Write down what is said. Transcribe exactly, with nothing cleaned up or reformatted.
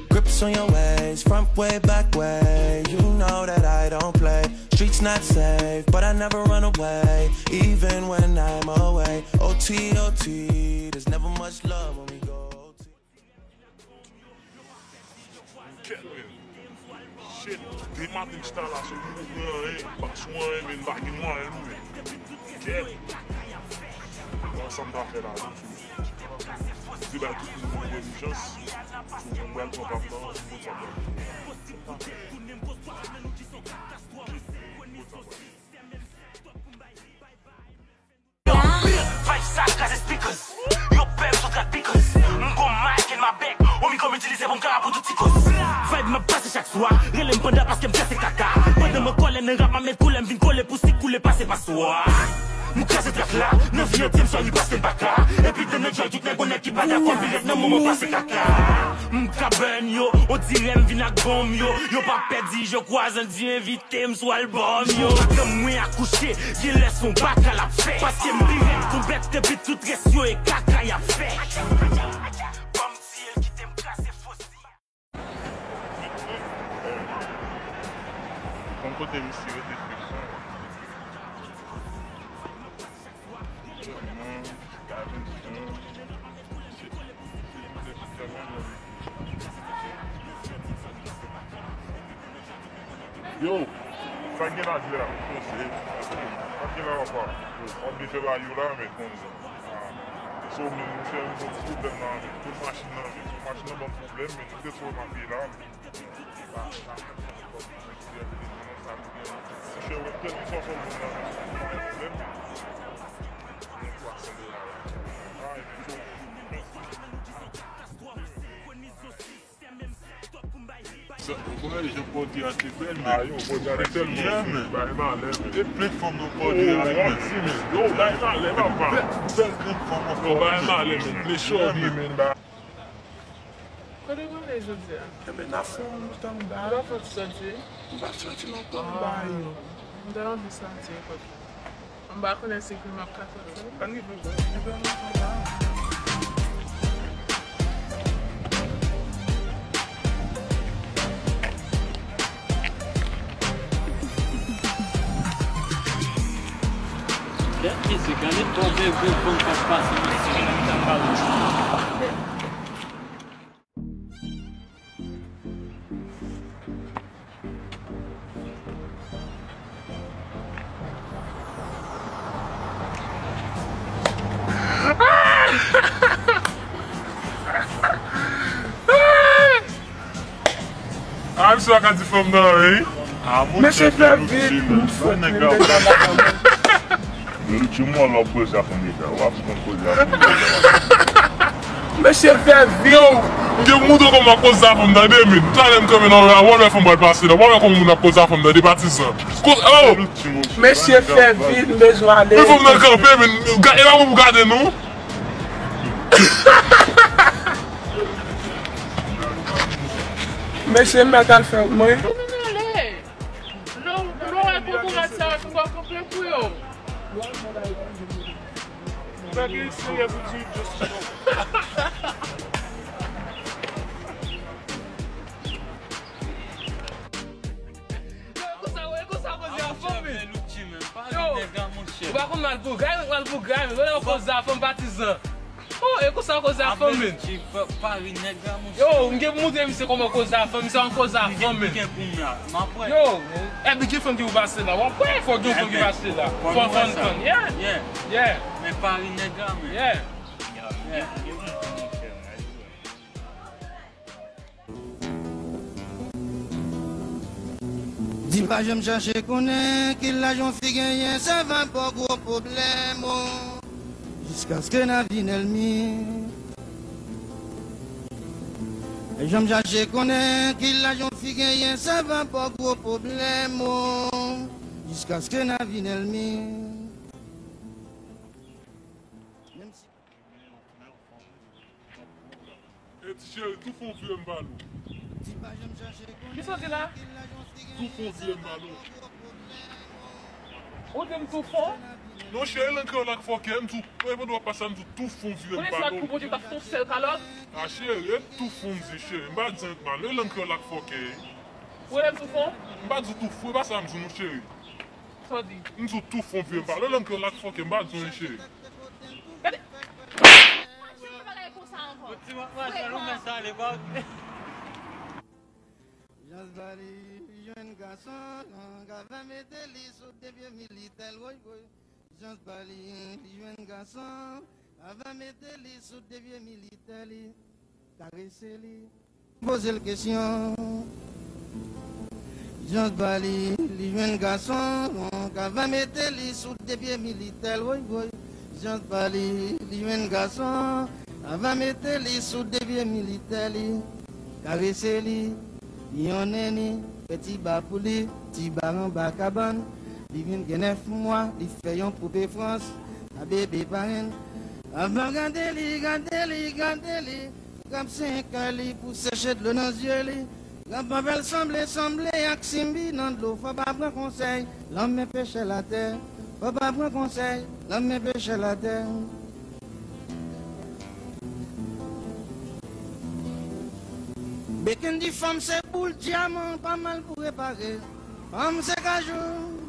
Grips on your ways, front way, back way. You know that I don't play. Streets not safe, but I never run away, even when I'm away. O T, O T, there's never much love when we go O T. Kèt, men. Shit, depi maten m chita la, sou m poko pran anyen, m pa sou anyen, men m pa gen mwayen, non, men. Kèt. Bon, sa m ta fè la, non, sou. M te bay tout moun yon dènye chans. Sou m pral pran pa m nan, m pran pa m nan. Five star, kraze speakers. Yo pè m sou track pickers. M gon mic in my back. Omicron m itilize pou m ka rap pou tout ti koz. Vibe m ap pase chak swa. Rele m panda paske m fè se kaka. Pandan m an kòlè nan rap, m a met koulè, m vin kole pou sik koule pase paswa. M kraze track la. Nan vi an tem swa li paske m pa ka. Epi dan nan joy tout nèg on nèg ki pa dakò. M vin ret nan moman pase kaka. M ka burn yo. On dirè m vin ak bonm yo. Yo pa pè di je crois an Dieu invite. Tem sou albòm yo. Madanm mwen akouche, gen lè se on baka l ap fè. Paske m pi rèd kou bèt epi tout rès yo e kaka y ap fè. Ban m tiye l kite m kraze fosi. Yon kote misye rete fre fon. Yo, sa k gen la jwe la? Sa k gen la papa? W ap byen fè ba yo la, men konn sa. So, men, m fè yon ti pwoblèm la, men. Tout machin nan, men. Tout machin nan ban m pwoblèm, men. Tout de sou m ap ye la, men. Sa, w konnen Jean Paul Diaz te bèl, men. Ah, yo, Paul Diaz te tèlman yeah, man. Bay malè, man. E plen fanm nan Paul Diaz, man. Yo, bay malè, papa. Bèl, bèl grenn fanm nan Paul Diaz. Yo, bay malè, man. Mechodi, man. Kote w ale jodi a? Enben, n ap fè yon tan ba. Ou pa fè w soti? M p ap soti non, tan ba yo. M ta anvi soti, kote? M pa konnen si gri m ap ka soti. Ann rive bò. Enben, nou tan ba. Kèt mizik, ann tonbe, gwo fanm k ap pase, mesye, sa pale. Ah, misye pa ka di fanm nan anyen. Ah, mesye, fè vit, m fè nèg la. Lil Chimo, lè w ap koze a fanm deja, w ap konn koze a fanm deja. Mesye, fè vit. Yo, m te montre w kòman koze a fanm, tande, men. Talè m kanpe nan la, w a wè fanm pral pase la, w a wè kòman moun ap koze a fanm, tande, patizan. Koz, oh! Mesye, fè vit, m bezwen ale. Men fanm nan kanpe, men, e pa pou gade nou. Mesye, m mèt al fè mwen. Lè w, lè w wè kokorat sa yo, nou va kanpe pou yo. Bagay serye pou di just. Yo, e konsa, e konsa koze a fanm, men. Yo, ou pa konn mal pou gay, mal pou gay, men lè w koze a fanm patizan. Oh, e konsa koze a fanm, men. Yo, m gen pou montre misye kòman koze a fanm, misye an koze a fanm, men. Yo, e byen gen fanm ki pou pase la. W ap wè, fò gen fanm ki pase la. Fò fanm, fanm, yeah. Yeah. Men Paris nèg la, men. Yeah. Yeah. Di pa janm chache konnen ki laj yon fi genyen, sa va ba w gwo pwoblèm, o. Jiskaske n a vin ènmi. Janm chache konnen ki laj yon fi genyen, sa va ba w gwo pwoblèm, o. Jiskaske n a vin ènmi. Menm si E ti cheri, tou fon vye m pale w. Kisa w di la? Tou fon vye m pale w. Ou di m tou fon? Non, cheri, lang kreyòl ak fòkè, m di w, e pandan w ap pase a, m di w tou fon vire m pale w. Konnen se ak pou Bondye, m t ap fon sèl kalòt. A, cheri, e tou fon m di, cheri, m pa di anyen k mal, e lang kreyòl ak fòkè. Ou rele m tou fon? M pa di w tou fon, e pa sa m di w non, cheri. Sa w di? M di w tou fon vire m pale w, lang kreyòl ak fòkè, m pa di w anyen, cheri. Gade. Pa di yon bagay konsa ankò. Yon ti manmajèl, ou mèt ale, pa. Jans ba li, li jwenn gason, ka va mete li sou de pye militè l, woy, woy. Jans ba li, li jwenn gason, ka va mete li sou de pye militè li, karese li, poze l kesyon. Jans ba li, li jwenn gason, ka va mete li sou de pye militè l, woy, woy. Jans ba li, li jwenn gason, ka va mete li sou de pye militè li, karese li, li yon neni, fè ti ba pou li, ti ba anba kabann. Li vin gen nèf mwa, li fè yon poupe frans, a bebe parenn. Avan gade li, gade li, gade li, k ap senyen kè li pou seche dlo nan zye li. Granpapa l sanble, sanble ak Simbi nan dlo. Fò pa pran konsèy, lanmen pechè latè. Fò pa pran konsèy, lanmen pechè latè. Bekenn di fanm se boul dyaman, pa mal pou repare. Fanm se kajou,